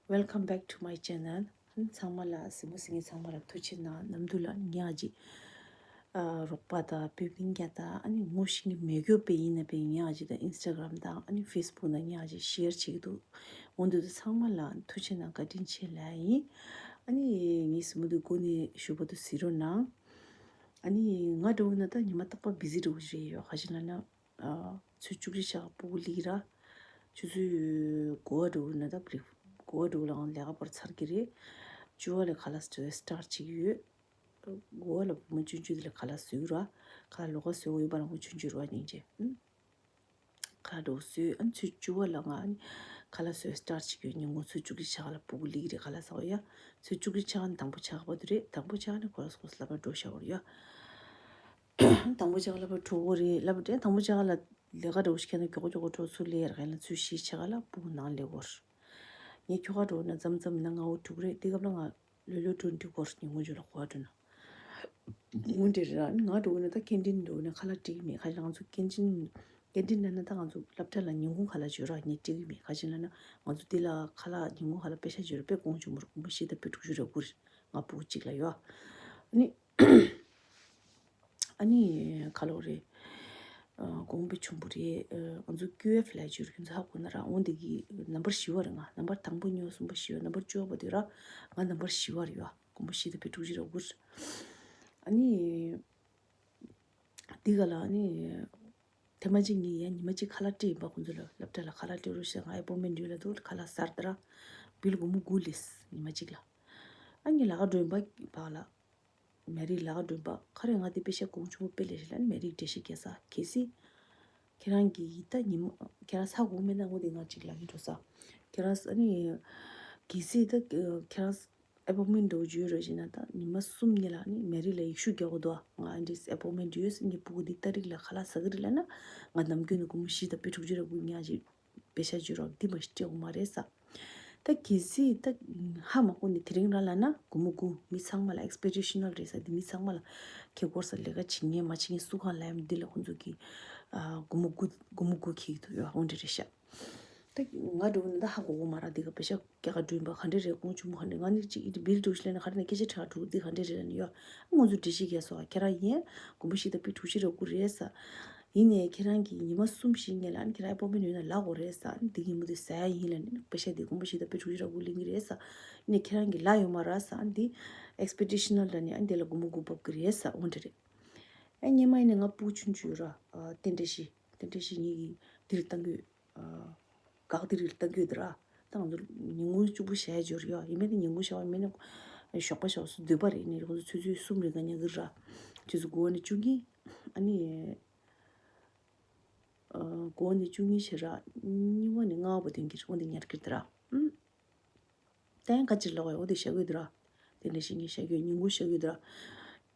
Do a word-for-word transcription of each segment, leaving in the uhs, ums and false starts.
Welcome back to my channel. ཨ་ནི་ཚང་མ་ལ་གཟིགས་མོ་གཟིགས་མཁན་ཚང་མ་ལ་ཐུགས་རྗེ་གནང་། ནམ་དུས་ལ་ཨ་ནི་ངས་ཨ་ཅེ་ཨ་རོགས་པ་དང་སྤུན་སྤུན་ཀྱག་དང་ཨ་ནི་ངོ་ཤེས་མཁན་མེད་མཁན་པ་ཡིན་ན་པས་ངས་ཨ་ཅེ་དང་ཨིན་སི་ཊ་གྷ་རམ་དང་ཨ་ནི་ཕེ་སི་བུག་ནང་ངས་ཨ་ཅེ་ཤེར་བྱེད་ཀྱི་འདུག་འོ་འདུག་ཚང་མ་ལ་ཐུགས་རྗེ་གནང་། བཀའ་དྲིན་ཆེ་ལབ་ཡིན། ཨ་ནི་ངས་གཟིགས་མོ་འདི་འགོ་ནས་ཞུ་བ་དུ་གཟིགས་རོགས་གནང་། ཨ་ནི་ང་འདྲ་བོ་ན་ད་ཉི་མ་རྟག་པར་བི་ཟི་འདྲ་བོ་ཞིག་རེད་ཡོད། ག་ཅི་ལབ་ན། ཨ། ཚོུད་བཅུ་གཅིག་ཆགས་སྤུ་གུ་སླེབས་ར། ཆུ་ཚོད་དགུ་པ་འདྲ་བོ་ན་ད་བི་དགུ་པ་འདྲ་བོ་ལའང་ལས་ཀ་པར་ཚར་གྱི་རེད། བཅུ་པ་ལ་ཁ་ལག་སི་ཊར་ཊི་བྱེད་ཀྱི་ཡོད། དགུ་པ་ལ་བུ་མོ་ཆུང་ཆུང་དེ་ལ་ཁ་ལག་བཟོས་ར། ཁ་ལག་ལོགས་ཀ་བཟོས་ཡོད་པ་ལ་བུ་མོ་ཆུང་ཆུང་ར་བ་སྙིང་རྗེ། ཨུམ། ཁ་ལག་འདྲ་བོ་བཟོས། ཨ་ནི་ཚོུད་བཅུ་པ་ལ་ང་ཨ་ནི་ཁ་ལག་བཟོས་སི་ཊར་ཊི་བྱེད་ཀྱི་ཡོད། ཉིན་གུང་ཚོུད་བཅུ་གཅིག་ཆགས་ལ་སྤུ་གུ་སླེབས་ཀྱི་རེད། ཁ་ལག་ཟ་བ་ཡ། ཚོུད་བཅུ་གཅིག་ཆགས་ནི་དང་པོ་ཆགས་པ་དེ་རེད། དང་པོ་ཆགས་ནི་ཁོ་ར་སོ་སོ་སློབ་གྲྭ་འགྲོ་བཞག་པ་རེད་ཡ། དང་པོ་ཆགས་ལ་བ་གྲོགས་པོ་རེད་ལབ་པ་དེ། དང་པོ་ཆགས་ལ་ལས་ཀ་འདྲ་བོ་ཞིག་ཁྱེད་ན་མགྱོགས་མགྱོགས་གྲོགས་ཚུར་ལས་ཡར་ག་ལ་ཚུར་ཤི་ཆགས་ལ་སྤུ་གུ་ནང་ལས་གོར། ངས་ཁྱོ་ག་འགྲོ་ན་མཚམས་མཚམས་ན་ང་འུ་ཐུག་རེད། དེ་སྐབས་ལ་ང་ལོས་ལོས་འགྲོ་འདི་གོར་ཉིན་གུང་ཇོ་ལ་གོ་བ་འགྲོ་ན། འུ་འདྲེ་ར་ང་འགྲོ་ན་ད་ཀེན་ཊིན་འགྲོ་ན་ཁ་ལག་སྤྲད་ཀྱི་མེད། ཁ་ང་ཚོ་ཀེན་ཊིན་ཀེན་ཊིན་ན་ན་ད་ང་ཚོ་སློབ་གྲྭ་ལ་ཉིན་གུང་ཁ་ལག་ཇོ་ར་ངས་སྤྲད་ཀྱི་མེད། ག་ཅི་ལབ་ན་ང་ཚོ་འདི་ལ་ཁ་ལག་ཉིན་གུང་ཁ་ལག་པེ་ཤ་ཇོ་ར་དཔེ་གོང་ཆུང་མོ་ར་གོང་མ་བཞི་དང་དཔེ་དྲུག་ཅུ་ར་དགུ་རེད། ང་སྤུ་གུ་གཅིག་ལ་ཡོད། ཨ་ནི། ཨ་ནི་ཁ་ལོ་རེད། ཨ། གོང་པོ་ཆུང་པོ་རེད། ཨ། ང་ཚོ་ཀིའུ་ཨེཕ་ལབ་ཀྱི་ཡོད་རེད། ཁྱོད་ཚོ་ཧ་གོ་ན་ར། འོ་འདི་གི་ནམ་བར་བཞི་པ་རེད། ང་ནམ་བར་དང་པོ་གཉིས་པ་གསུམ་པ་བཞི་པ་ནམ་བར་བཅུ་པ་དེ་ར། ང་ནམ་བར་བཞི་པ་རེད་ཡ། གོང་པོ་བཞི་དང་དཔེ་དྲུག་ཅུ་ར་དགུ་རེད། ཨ་ནི་འདི་ག་ལ་ཨ་ནི་ཐེངས་མ་གཅིག་ངས་ཡ་ཉི་མ་གཅིག་ཁ་ལག་སྤྲད་ཡིན་པ། ཁོང་ཚོ་ལ་སློབ་གྲྭ་ལ་ཁ་ལག་སྤྲད་རོགས་ཞེས་ང་ཨེ་པོ་མེན་ཊི་ཡོད་ལབ་འདུག་ཁ་ལག་ཟ་རེད་ད་ར། བིལ་སྒོར་མོ་དགུ་ལེན་ཉི་མ་གཅིག་ལ། ཨ་ནི་ལས་ཀ་འགྲོ་ཡིན་པ་བག་ལ། མེ་རིག་ལག་འགྲོན་པ་ཁ་རེ་ང་དེ་པེ་ཤ་གོང་ཆུང་པོ་དཔེ་ལས་ཤེས་ལ་ནི་མེ་རིག་འགྲེལ་བཤད་རྒྱག་ས་གལ་སྲིད་ཁྱེད་རང་གིས་ད་ཉིན་མོ་ཁྱེད་རང་ས་གོང་མེད་ན་ངོ་དེ་ང་གཅིག་ལ་ཡིན་འགྲོ་ས། ཁྱེད་རང་ཨ་ནི་གལ་སྲིད་ད་ཁྱེད་རང་ཨེ་པོ་མེན་འགྲོ་རྒྱུ་ཡོད་རེད་ཞེ་ན་ད་ཉི་མ་གསུམ་ཉིན་ལ་ནི་མེ་རིག་ལ་ཡིག་ཤུགས་རྒྱག་དགོས་འདུག་ང་ཨ་འདྲིས་ཨེ་པོ་མེན་ཡོད་ངའི་སྤུ་གུ་འདི་ཏ་རིག་ལ་ཁ་ལག་ཟ་གི་རེད་ལབ་ན་ང་ནམ་རྒྱུན་ནས་སྒོར་མོ་བཞི་དང་དཔེ་དྲུག་ཅུ་རེ་དགུ་ཉག་ཅིག་པེ་ཤ་བཅུ་རོགས་འདི་མ་ཞིག་སྤྲད་དགོས་མ་རེད་ས། ད་གལ་སྲིད་ད་ཧ་མ་གོ་ནས་དེ་རིང་ར་ལབ་ན་སྒོར་མོ་དགུ་མི་ཚང་མ་ལ་ཨེག་སི་པེག་ཊེ་ཤན་ནལ་རེད་ས། འདི་མི་ཚང་མ་ལ་ཁེ་སྐོར་ས་ལས་ཀ་བྱེད་མཁན་མ་བྱེད་མཁན་སུ་གང་ལ་ཡང་འདི་ལ་ཁོང་ཚོ་གི་ཨ་སྒོར་མོ་དགུ་སྒོར་མོ་དགུ་ཁེ་གི་འདུག་ཡོད་འོ་འདྲ་རེད་ཤག་ད་ང་འགྲོ་ན་ད་ཧ་གོ་གོ་མ་ར་འདི་ག་པེ་ཤ་སྐྱེ་ག་འགྲོ་ཡིན་པ་ག་འདྲ་རེད་དགོང་ཆུང་མོ་ག་འདྲ་ང་ནི་གཅིག་ཨི་འདྲ་བིལ་འགྲོ་ཤི་ལ་ན་ག་རེ་ན་སྐད་ཆ་དྲི་ག་འགྲོ་འདི་ག་འདྲ་རེད་ལ་ནི་ཡོད་ང་ཚོ་འགྲེལ་བཤད་རྒྱག་སོ་ཁྱེད་རང་ཡིན་སྒོར་མོ་བཞི་དང་དཔེ་དྲུག་ཅུ་རེ་དགུ་རེད་ས། ཡིན་ནའི་ཁྱེད་རང་གིས་ཉི་མ་གསུམ་བཞི་ཉིན་ལ་ཨ་ནི་ཁྱེད་རང་ཨེ་པོ་མེན་ཡོད་ན་ལབ་དགོས་རེད་ས། ཨ་ནི་འདི་ཉིན་མོ་དེ་ཟ་ཡ་ཡིན་ལ་ནི་པེ་ཤ་དེ་སྒོར་མོ་བཞི་དང་དཔེ་དྲུག་ཅུ་རེ་དགུ་ལེན་གི་རེད་ས། ཡིན་ནའི་ཁྱེད་རང་གིས་ལབ་ཡོད་མ་རེད་ས། ཨ་ནི་འདི་ཨེག་སི་པེག་ཊེ་ཤན་ནལ་ལ་ནི་ཨ་ནི་དེ་ལ་སྒོར་མོ་དགུ་འབབ་གི་རེད་ས་འོ་འདྲ་རེད། ཨ་སྔོན་མ་ཡིན་ནའི་ང་སྤུ་གུ་ཆུང་ཆུང་ཡོད་ར། ཨ་རྟེན་འབྲེལ་བཞི་རྟེན་འབྲེལ་བཞི་ངེད་ཀྱིས་འདིར་བཏང་གི་ཡོད། ཨ་འགག་འདིར་བཏང་གི་ཡོད་དེ་ར། ད་ང་ཚོ་ཉིན་གུང་གཅིག་པུ་ཞག་ཡ་འབྱོར་ཡོད། ཡིན་མིན་ནི་ཉིན་གུང་ཞག་པ་མིན་ནི་ཞོགས་པ་ཞག་སུ་འདོད་པ་རེད་ནི་ཁོང་ཚོ་ཆུ་ཚོད་གསུམ་རེ་ག་ཉལ་གི་ར། ཆུ་ཚོད་དགུ་པ་ནས་བཅུ་གཉིས། ཨ་ནི་ཨ་དགུ་པ་ནས་བཅུ་གཉིས་བྱས་ར། གཉིས་པ་ནས་ལྔ་པ་བར་དོན་གྱི་འོ་འདི་ཉལ་གི་དེ་ར། ཨུམ། ད་ཡང་ཁ་ཅིག་ལོག་ཡོང་དེ་བཞག་གི་འདུག་ར། དེ་འདྲ་ཞིག་ངས་བཞག་གི་ཡོད། ཉིན་གུང་བཞག་གི་འདུག་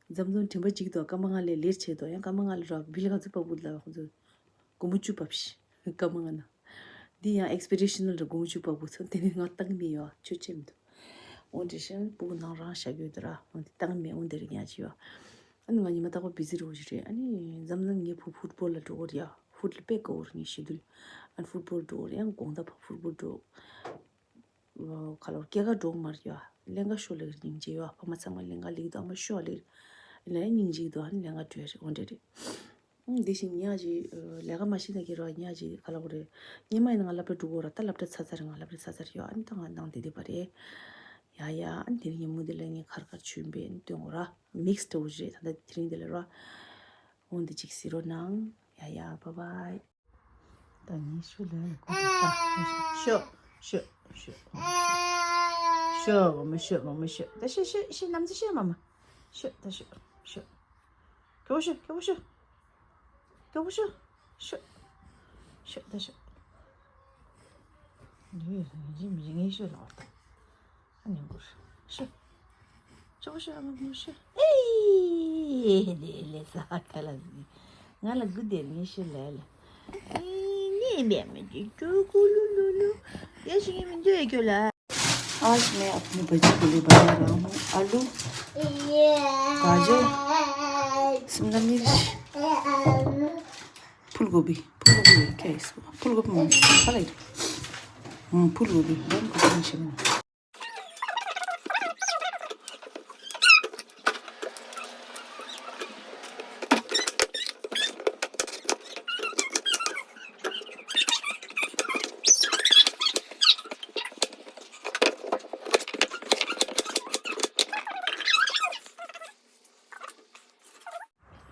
ར། མཚམས་མཚམས་དྲན་པ་གཅིག་ཏུ་སྐར་མ་ལྔ་ལས་ལེར་བྱས་ཏོ། ཡང་སྐར་མ་ལྔ་ལ་ར་བིལ་ག་ཚོད་བབས་འདུག་ལ་ཁོང་ཚོ་སྒོར་མོ་བཅུ་བབས་ཤི་སྐར་མ་ལྔ་ན། འདི་ཡང་ཨེག་སི་པེག་ཊེ་ཤན་ནལ་ར་སྒོར་མོ་བཅུ་བབས་འདུག་ཚོ་དེ་ནི་ང་བཏང་མེད་ཡོད་ཆོས་ཆེ་མི་འདུག་འོ་འདྲ་ཞིག་སྤུ་གུ་ནང་རང་བཞག་གི་ཡོད་དུ་ར། འོ་འདི་བཏང་མེད་འོ་འདི་རེ་ཉག་ཅིག་ཡོད། ཨ་ནི་ང་ཉི་མ་རྟག་པར་བི་ཟི་རུ་ཞིག་རེད། ཨ་ནི་མཚམས་མཚམས་ངའི་བུ་ཕུཊ་བོལ་ལ་འགྲོ་གི་རེད་ཡ། ཕུཊ་ལ་དཔེ་དགའ་བོ་རེད་ངའི་ཤི་དུལ། ཨ་ནི་ཕུཊ་བོལ་འགྲོ་གི་རེད། ཡང་དགོང་དག་ཕུཊ་བོལ་འགྲོ། ཁ་ལོར་སྐྱེས་ཀ་འགྲོ་མར་ཡོད། ལེན་ག་ཤོ་ལེར་སྙིང་རྗེ་ཡོད། ཕ་མ་ཚང་མ་ལེན་ག་ལེགས་འདུག་ཨ་མ་ཤོ་ལེར། ལེན་སྙིང་རྗེ་འདུག་ཨ་ནི་ལེན་ག་འགྲོ་ཡ་རེད་འོ་འདྲ་རེད། ཨང་དེ་བཞིན་ཉག་ཅིག་ལས་ཀ་མ་ཤེས་ན་ཁྱེད་རང་ཉག་ཅིག་ག་ལ་གོ་རེད། སྔོན་མ་ཡིན་ན་ང་སློབ་གྲྭ་འགྲོ་གོ་ར། ད་སློབ་གྲྭ་ཚར་ཚར་རེད། ང་སློབ་གྲྭ་ཚར་ཚར་ཡོད། ཨ་ནི་ད་ང་ནང་དེ་དེ་པ་རེད། ཡ་ཡ་ཨ་ནི་དེ་རིང་ཉིན་མོ་དེ་ལ་ངས་ཁར་ཁར་ཆུན་པས་ཨ་ནི་སྟོན་གོ་ར། མིག་སི་འདྲ་བོ་རེད་ད་ལྟ་དེ་རིང་དེ་ལ་ར། འོང་དེ་ཅིག་གཟིགས་རོགས་གནང་། ཡ་ཡ་བྷའི་བྷའི། ད་ངས་ཤོ་ལ་ལ་ཁོ་ད་ཤོ་ཤོ་ཤོ་ཤོ་མ་མ་ཤོ་མ་མ་ཤོ་ད་ཤོ་ཤོ་ཤོ་ནམ་ཚོད་ཤོ་མ་མ་ཤོ་ད་ཤོ་ཤོ་ཁྱོ་ཤོ་ཁྱོ་ཤོ་ཁྱོ་ཤོ་ཤོ་ཤོ་ད་ཤོ་ལུས་ཡོད་ལ་ཡིན་མི་ངས་ཤོ་ལ་བ་ད། ཨ་ནི་མགོ་ཤོ། ཤོ་ཤོ་ཨ་མ་མགོ་ཤོ། ཨེ་ལེ་ལེ་ས་ཁ་ལ་ཟིག་ང་ལ་དགུ་དེ་ངས་ཤོ་ལ་ལ། ཨེ་ནེ་མེ་མེ་ཅི་ཅུ་ཀུ་ལུ་ལུ་ལུ། ཡ་ཤི་ངས་མི་འདོད་ཡ་ཁྱོད་ལ། आज मैं अपने बच्चे के लिए बना रहा हूँ आलू गाजर शिमला मिर्च फूल गोभी। फूल गोभी है क्या इसको? फूल गोभी मांग खा ले। हम्म, फूल गोभी बंद कर।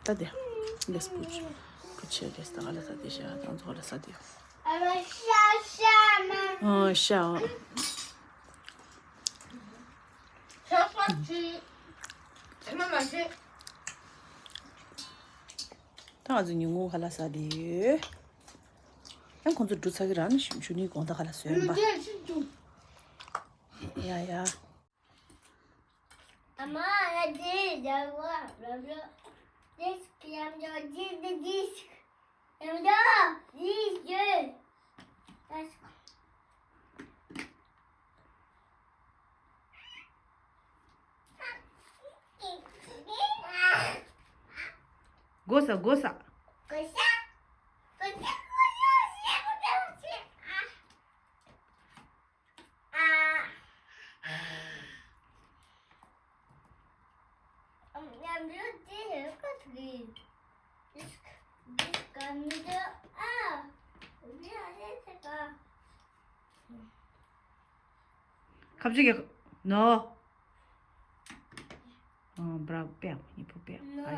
ད་དེ། ལེས་པུ་ཆུ། པུ་ཆུ་ལེས་ད་ག་ལ་ས་དེ་ཤ་དང་ཚོ་ལ་ས་དེ། ཨ་མ་ཤ་ཤ་མ། ཨ་ཤ་ཨ། ཤ་ཤ་ཅི། ཨ་མ་མ་ཤི། ད་ང་ཚོ་ཉིན་གུང་ཁ་ལག་ཟ་དེ་ཡོད། ཡང་ཁོང་ཚོ་འབྲུ་ཚ་གི་རང་ནི་ཞུ་ནི་དགོང་དག་ཁ་ལག་ཟོས་ཡིན་པ། ཡ་ཡ། ཨ་མ་ཡ་དེ་ཡ་བ་ར་ར། དེ་ཡམ་ཇོ་དེ་དེ་དེ་ཡམ་ཇོ་དེ་ཡོད། གོ་ས་གོ་ས། ཁ་ཅིག་གི་ནོ། ཨ་བྲ་པེ་ཡ་ཉི་པུ་པེ་ཡ། ཨ་ཡ།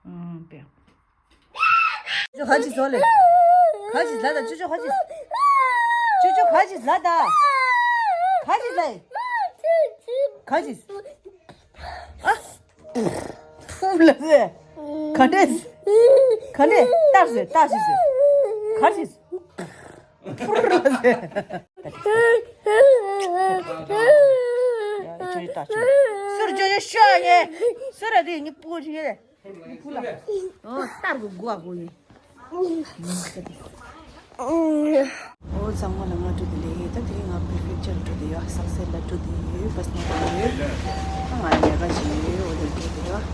ཨ་པེ་ཡ། ཅོ་ཅོ་ཁ་ཅིག་བཟོ་ལེ། ཁ་ཅིག་ལ་ད་ཅོ་ཅོ་ཁ་ཅིག་ཅོ་ཅོ་ཁ་ཅིག་ལ་ད། ཁ་ཅིག་ལ། ཁ་ཅིག་ཨ། ཕུབ་ལ་ཟེ། ག་འདྲས། ག་འདྲས་ཏག་ཟེ་ཏག་ཟེ་ཟེ། ག་རེ་ཟེ། ཕུར་ལ་ཟེ། ཅོ་ཅོ་ཏག་ཅོ། སུར་ཅོ་ཅོ་ཤོ་ཡེ། སུར་ར་དེ་ནི་པུ་ཅི་ཡེ། ཨོ་ཏར་གུ་གུ་ཨ་གུ་ཡེ། ཨོ་ཚང་མ་ལ་སྔ་དྲོ་བདེ་ལེགས། ད་དེ་རིང་ང་པི་རི་ཕེག་ཅར་འགྲོ་བསྡད་ཡོད། སག་སེལ་ལ་འགྲོ་བསྡད་ཡོད། བྷ་སི་ནང་འགྲོ་ཡོད། ད་ང་ལས་ཀ་བྱེད་ཡོད། འོ་དེ་འགྲོ་བསྡད་ཡོད།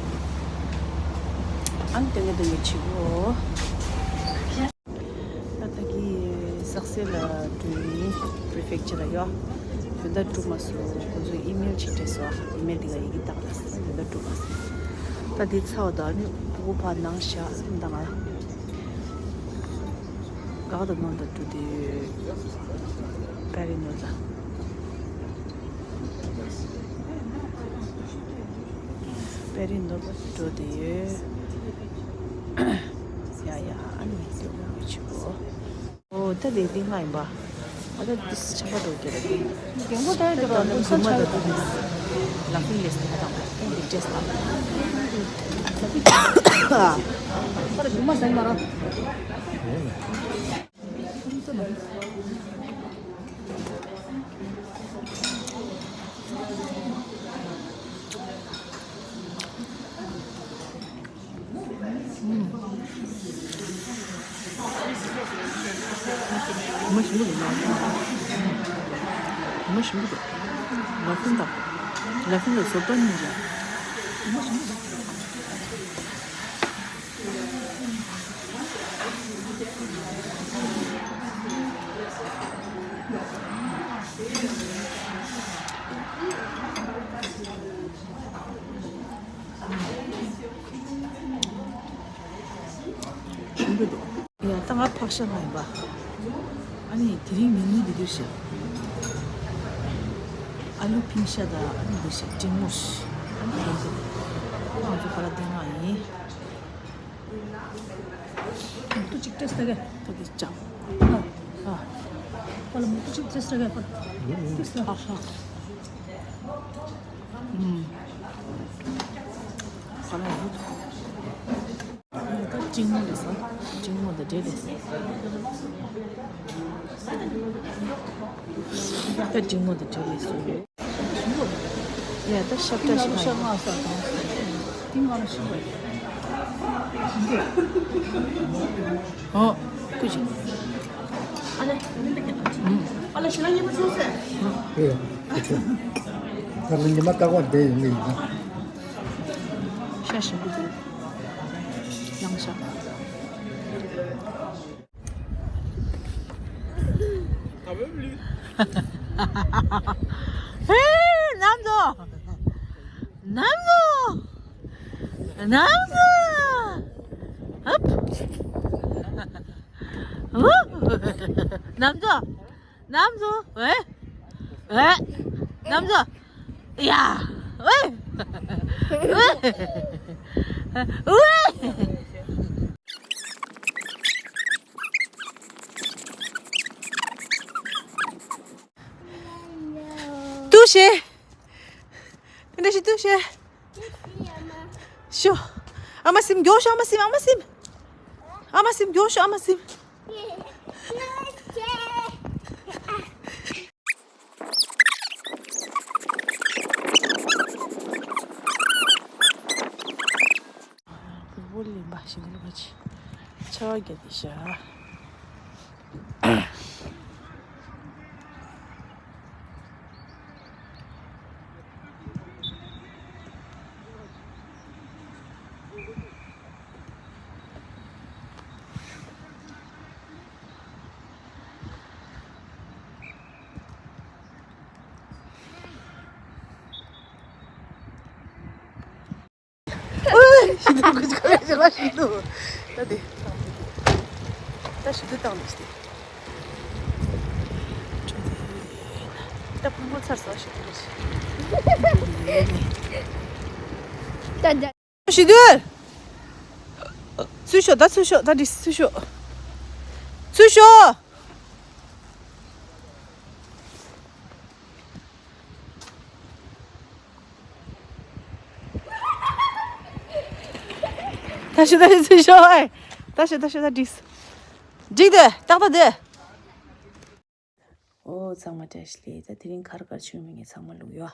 ཨ་ནི་དེ་ནས་དེ་ནས་བྱེད་དགོས། ད་ད་གི་སག་སེལ་ལ་འགྲོ་ཡིན། པི་རི་ཕེག་ཅར་ལ་ཡོད། དོན་དག་གྲུབ་མ་སོང་། ཁོང་ཚོས་ཨི་མེལ་ཅིག་སྤྲད་སོང་། ཨི་མེལ་དེ་ག་ཡི་གེ་བཏགས་ལ་དོན་དག་གྲུབ་མ་སོང་། ད་དེ་ཚར་བ་དང་ནི་སྤུ་གུ་ཕར་ནང་བཞག་ད་ང་ག་དང་ནང་དུ་འགྲོ་དུས་པེ་རི་ནོར་ལ། པེ་རི་ནོར་ལ་འགྲོ་དུས་ཡོད། ཡ་ཡ་ཨ་ནི་དེ་འོ་ཆུ་གོ། ཨོ་ད་དེ་དེ་ང་ཡིན་པ། ཨ་ད་དེ་ཆམ་པ་འགྲོ་གི་རེད། རྒན་གོག་ད་ཡོད་དེ་ར་ལུང་ས་ཆ་ཡོད་དེ། ལ་ཕིང་ལེས་དེ་དང་དེ་ཏྲེས་དང་། ད་རྒྱུ་མ་ཟིན་མ་ར། མ་ཞིམ་པོ་འདུག་མ་ཞིམ་པོ་འདུག་ལ་ཕིང་དང་། ལ་ཕིང་དང་བཟོ་ལྟ་གཉིས་རེད། མ་ཞིམ་པོ་འདུག་ཞིམ་པོ་འདུག་ཡ་ད་ང་ཕག་ཤ་ང་ཡིན་པ། ཨ་ནི་དེ་རིང་མི་ནུས་འདི་འདུག་ཤག་ཨ་ལུ་ཕིང་ཤ་དང་ཨ་ནི་འདི་ཤ་ཀྲིང་མོ་ཤ། ཨ་ནི་འདི་འདུག་ང་ཚོ་ཁ་ལག་འདི་ང་ཡིན། མུ་ཏུ་ཅིག་ཏེས་ཏེ་གེ་ཏེ་གེ་ཅང་། ཨ་ཨ། པ་ལ་མུ་ཏུ་ཅིག་ཏེས་ཏེ་གེ་པ་ལ་ཏེས་ཏེ། ཨ་ཧ། ཨུམ། ཁ་ལག་ཡོད། ད་ཅིང་མོ་རེད་ས། ཅིང་མོ་དང་འབྲེལ་རེད་ས། ད་ཅིང་མོ་དང་འབྲེལ་རེད་ས། ཡ་ད་ཤ་བཀྲ་ཤིས་ཤ་ང་ས་དང་། ཏིང་ང་ལ་ཤི་བ། ཨོ། ཀུ་ཅི། ཨ་ལེ། ཨ་ལེ་ཤི་ལ་ཉི་མ་ཚོ་སེ། ད་ལ་ཉི་མ་ཀ་བ་འདི་ཡིན་ནི་ཡིན། ཤ་ཞིམ་པོ་འདུག་ཡང་ཤ། ཧེ། ནམ་ཚོ། ནམ་ཚོ། ནམ་ཚོ། ཧབ། ནམ་ཚོ། ནམ་ཚོ། ཨེ། ཨེ། ནམ་ཚོ། ཡ། ཨོའི། ཨོའི། ཏུ་ཤེ། ཀུན་དྲ་ཤི་ཏུ་ཤེ། ཤོ། ཨ་མ་སིམ་མགྱོགས་ཤོག་ཨ་མ་སིམ། ཨ་མ་སིམ། ཨ་མ་སིམ་མགྱོགས་ཤོག་ཨ་མ་སིམ། བུ་བུ་ལིམ་པ་ཞིག་ལ་བ་ཆི། ཆ་བ་རྒྱ་དེ་ཤ། ཞི་འདུག་ཁོ་ཚོ་ཁ་ལག་ཅིག་ལ་ཞི་འདུག་ད་དེ། ད་ཞི་འདུག་བཏང་འདུག་སྟེ། ད་ཕུང་པོ་ཚར་སོང་ཞི་འདུག་ཞི་འདུག་ད་ད། ཞི་འདུག་ཚུར་ཤོག་ད་ཚུར་ཤོག་ད་འདི་ཚུར་ཤོག་ཚུར་ཤོག་ད་ཤོག་ད་ཤོག་ཚུར་ཤོག་ཨེ། ད་ཤོག་ད་ཤོག་ད་འགྲིག་འགྲིག་དེ་ཏག་ཏག་དེ། ཨོ་ཚང་མ་བཀྲ་ཤིས་བདེ་ལེགས། ད་དེ་རིང་ག་རེ་ག་རེ་བྱུང་མིན་ངས་ཚང་མ་ལུག་ཡོད།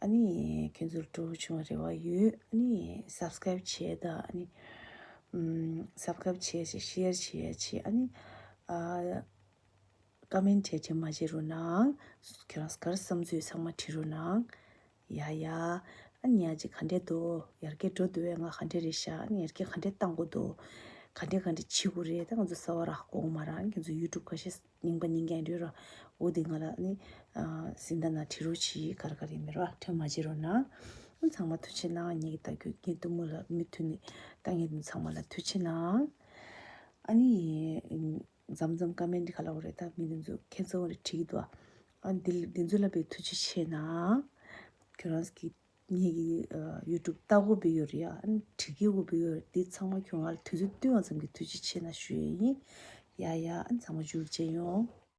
ཨ་ནི་ཁྱོད་ཚོར་སྤྲོ་པོ་བྱུང་བ་རེ་བ་ཡོད། ཨ་ནི་སབ་སི་ཀ་རབ་བྱས་དང་ཨ་ནི་ཨམ་སབ་སི་ཀ་རབ་བྱས་བྱས་ཤེར་བྱས་བྱས་ཨ་ནི་ཨ། ཀ་མེན་བྲིས་བྲིས་མ་བྱེད་རོགས་གནང་། ཁྱོད་རང་ག་རེ་བསམ་ཚུལ་ཚང་མ་བྲིས་རོགས་གནང་། ཡ་ཡ། ཨ་ནི་ཡ་ཅིག་ག་འདྲས་འདུག་ཡར་རྒྱས་འགྲོ་འདུག་བས། ང་ག་འདྲས་རེད་ཤག་ཨ་ནི་ཡར་རྒྱས་ག་འདྲས་གཏང་དགོས་འདུག་ག་འདྲས་ག་འདྲས་བྱེད་དགོས་རེད། ད་ང་ཚོ་གསར་པ་རག་གོ་མ་རག་ཁྱོད་ཚོ་ཡུ་ཊུབ་ཁ་ཤས་རྙིང་པ་རྙིང་རྐྱང་འདྲ་ར། འོ་དེ་ང་ལ་ཨ་ནི་ཨ་གཟིགས་ད་ན་བྲིས་རོགས་བྱེད། ག་རེ་ག་རེ་མེད་ར་བྲིས་མ་བྱེད་རོགས་གནང་། ཨ་ཚང་མ་ཐུགས་རྗེ་གནང་། ངེད་ཀྱི་ལྟ་རྒྱུ་ངའི་གཏུམ་མོ་ལ་མུ་མཐུད་ནས་ལྟ་མཁན་དེ་ཚང་མ་ལ་ཐུགས་རྗེ་གནང་། ཨ་ནི། མཚམས་མཚམས་ཀ་མེན་འདི་ག་ལ་འོ་རེད། ད་མི་འདི་ཚོ་ཁྱེད་ཚོ་འོ་རེད་བྲིས་ཀྱི་འདུག་ཨ་འདི་འདི་ཚོ་ལ་དཔེ་ཐུགས་རྗེ་ཆེ་གནང་། ཁྱོད་རང་གི་ངེད་ཀྱི་ཡུ་ཊུབ་ལྟ་དགོས་པའི་ཡོད་རེད་ཡ། ཨ་ནི་བྲིས་ཀྱི་དགོས་པའི་ཡོད་རེད། འདི་ཚང་མ་ཁྱོད་ང་ལ་དུས་ཚོད་བསྟུན་པ་ཙམ་གྱི་ཐུགས་རྗེ་ཆེ་གནང་ཞུ་ཡས་ཡིན། ཡ་ཡ། ཨ་ནི་ཚང་མ་མཇུག་མཇལ་ཡོང་།